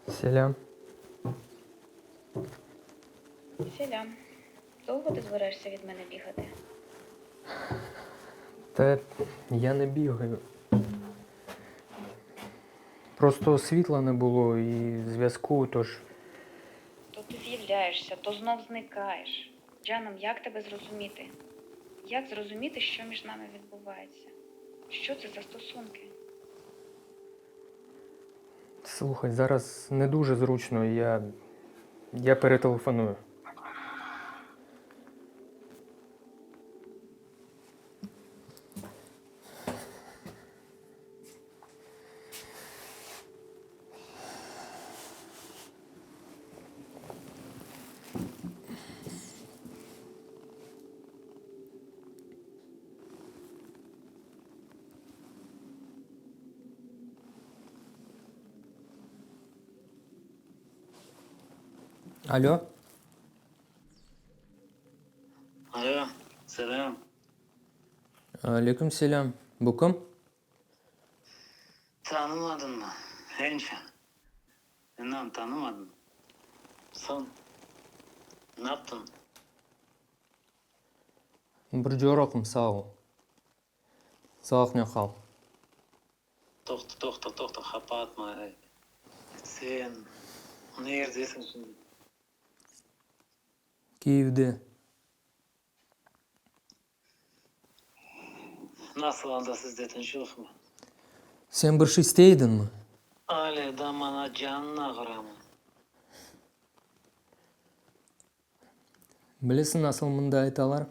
Selâm. Selâm. Довго ти збираєшся від мене бігати? Та я не бігаю. Просто світла не було і зв'язку, тож. То ти з'являєшся, то знов зникаєш. Джаном, як тебе зрозуміти? Як зрозуміти, що між нами відбувається? Що це за стосунки? Слухай, зараз не дуже зручно, я. Я перетелефоную. Алло? Alo, selâm. Aleyküm selâm. Bu kim? Tanımadın mı? Hemşe. İnan tanımadın. Soñ, ne yaptın? Bir coruqım, sağ ol. Sağlıqnen qal. Toqta, toqta, toqta, qapatma. Sen nerdesiñ şimdi? Kyivde. Nasıl anda sizde tınçlıqmı? Sen bir şey istey ediñmi? Ale da maña canıñ ağıramı? Bilesiñ nasıl mında aytalar?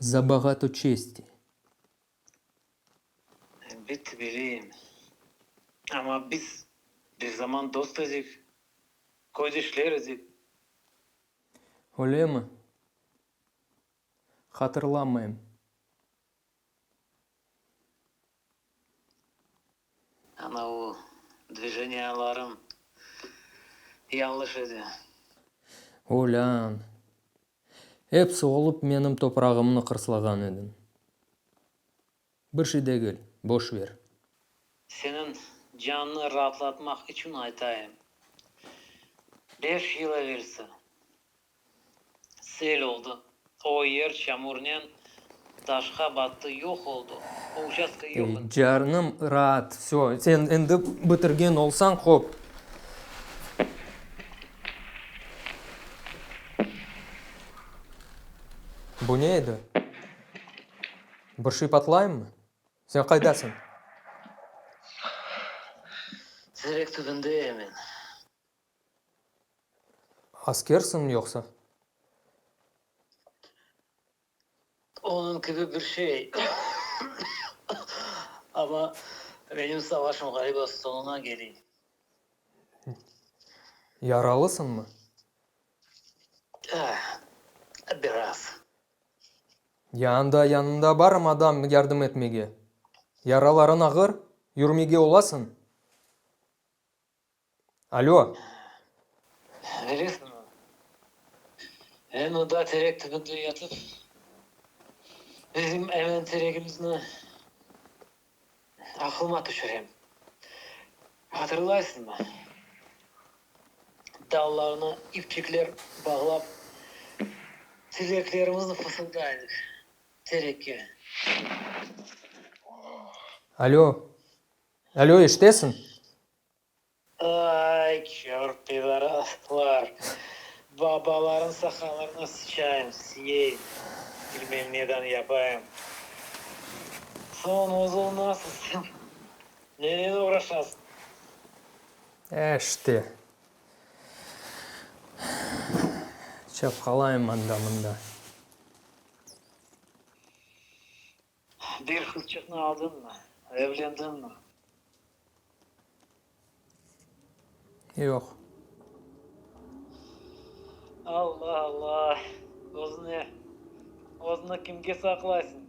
Zabağato çesti. Elbette bileyim. Amma biz bir zaman dost edik, köydeşler edik. Öylemi? Hatırlamayım. Ana o dvijeniyalarım yañlış edi. Olân! Episi olıp menim toprağımnı qırslağan ediñ. Bir şey degil, boş ver. Seniñ canını raatlatmaq içün aytayım. Beş yıl evelsi sel oldı, o yer çamurnen taşqa battı, yoq oldı, o uçastka yoq Ey, endi. canım raat, vsö, sen endi bitirgen olsañ, hop. Bu ne edi? Bir şey patlaymı? Sen qaydasıñ? Terek tübündeyim men. Askersiñmi yoqsa? Onıñ kibi bir şey. Amma menim savaşım ğaliba soñuna kele. Yaralısıñmı? Biraz. Ya anda yanında barmı adam yardım etmege? Yaralarıñ ağır? Yürmege olasıñ? Alo! Bilesiñmi, men mında terek tübünde yatıp, bizim emen teregimizni aqlıma tüşürem. Hatırlaysıñmı, dallarına ipçikler bağlap, tileklerimizni fısılday edik terekke. Alo! Alo, eşitesiñ? Ay, kör pidoraslar, babaların saqallarına sıçayım, siyeyim, bilmem neden yapayım. Soñ özüñ nasılsıñ, nenen oğraşasıñ? Eşte. Çapqalayım anda-mında. Bir qızçıqnı aldıñmı? Evlendiñmi? Yoq. Alla, alla, özüne, özüni kimge saqlaysıñ?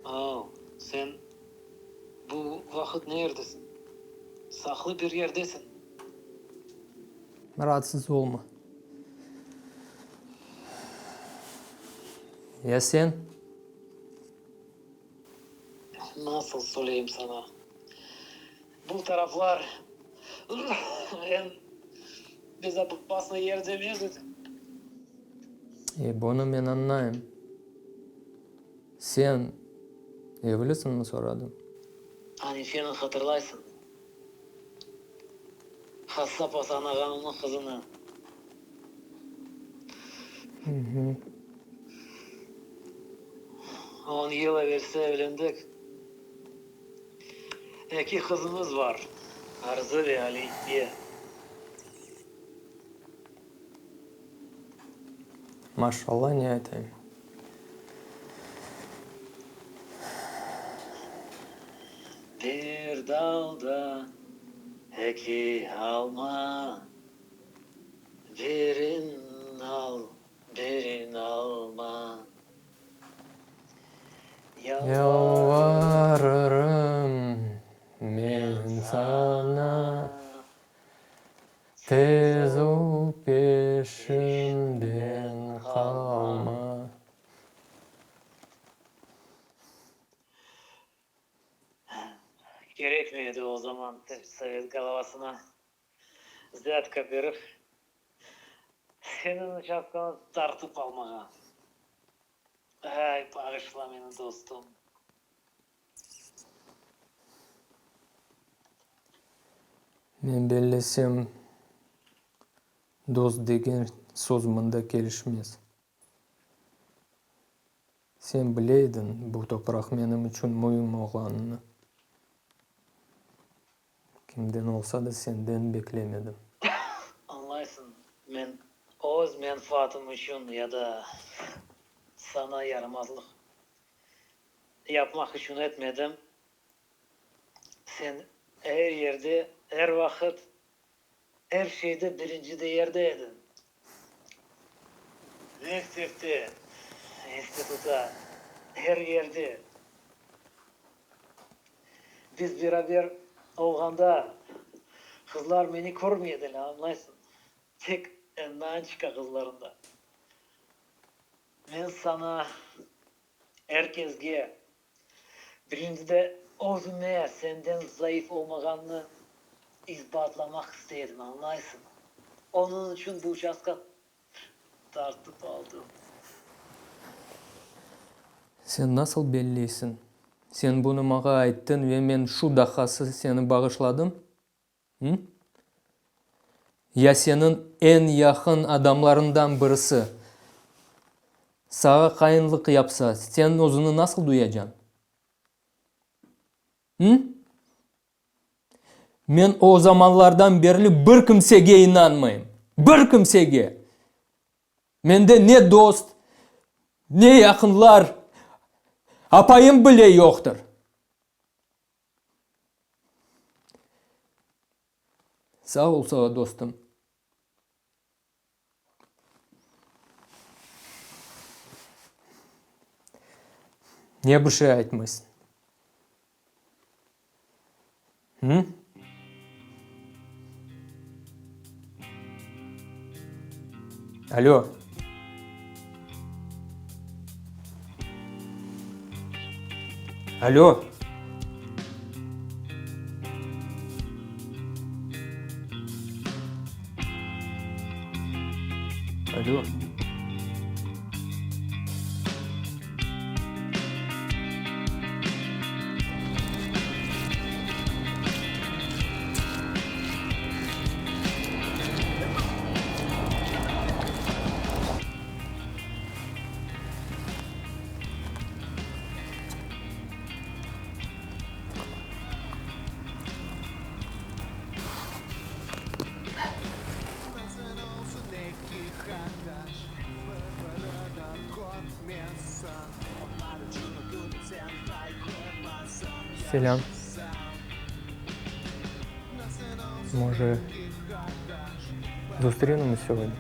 Au, sen bu vaqıt nerdesiñ? Saqlı bir yerdesiñ. Raatsız olma. Ya sen? Nasıl söyleyim saña? Bu taraflar eñ bezopasnıy yer demez edi. E, bunı men añlayım. Sen evlisiñmi soradım. Anifeni hatırlaysıñ? Hassap Asan ağanıñ qızını. On yıl evelsi evlendik. Eki qızımız bar, Arzı ve Aliye. Maşallah, ne aytayım. Bir dalda eki alma, Birin al, birin alma. Yalvarırım men saña, Tez ol, peşimden qalma. Kerekmey edi o zaman sovet golovasına vzâtka berip, seniñ uçastkanı tartıp almağa. Ay, bağışla meni, dostum. Men bellesem, dost degen söz mında kelişmez. Sen bile ediñ bu topraq menim içün müim olğanını. Kimden olsa da, senden beklemedim. Añlaysıñ, men öz menfaatım içün ya da saña yaramazlıq yapmaq içün etmedim. Sen er yerde, er vaqıt, er şeyde birinci de yerde ediñ. Mektepte, instituta, er yerde. Biz beraber olğanda qızlar meni körmey ediler, añlaysıñ, tek Ennaçka qızlarında. Men saña, er kesge, birincide özüme senden zayıf olmağanını isbatlamaq istey edim, añlaysıñ. Onıñ içün bu uçastka tartıp aldım. Sen nasıl belleysiñ? Sen bunı maña ayttıñ ve men şu daqqası seni bağışladım? Hı? Ya seniñ eñ yaqın adamlarıñdan birisi saña hainlik yapsa, sen özüñni nasıl duyacañ? Hı? Men o zamanlardan berli bir kimsege inanmayım. Bir kimsege! Mende ne dost, ne yaqınlar, apayım bile yoqtır. Sağ ol saña, dostum. Ne bir şey aytmaysıñ? Hı? Alo. Alo. Alo. Selâm. Može, zustrenemiz sogudnâ?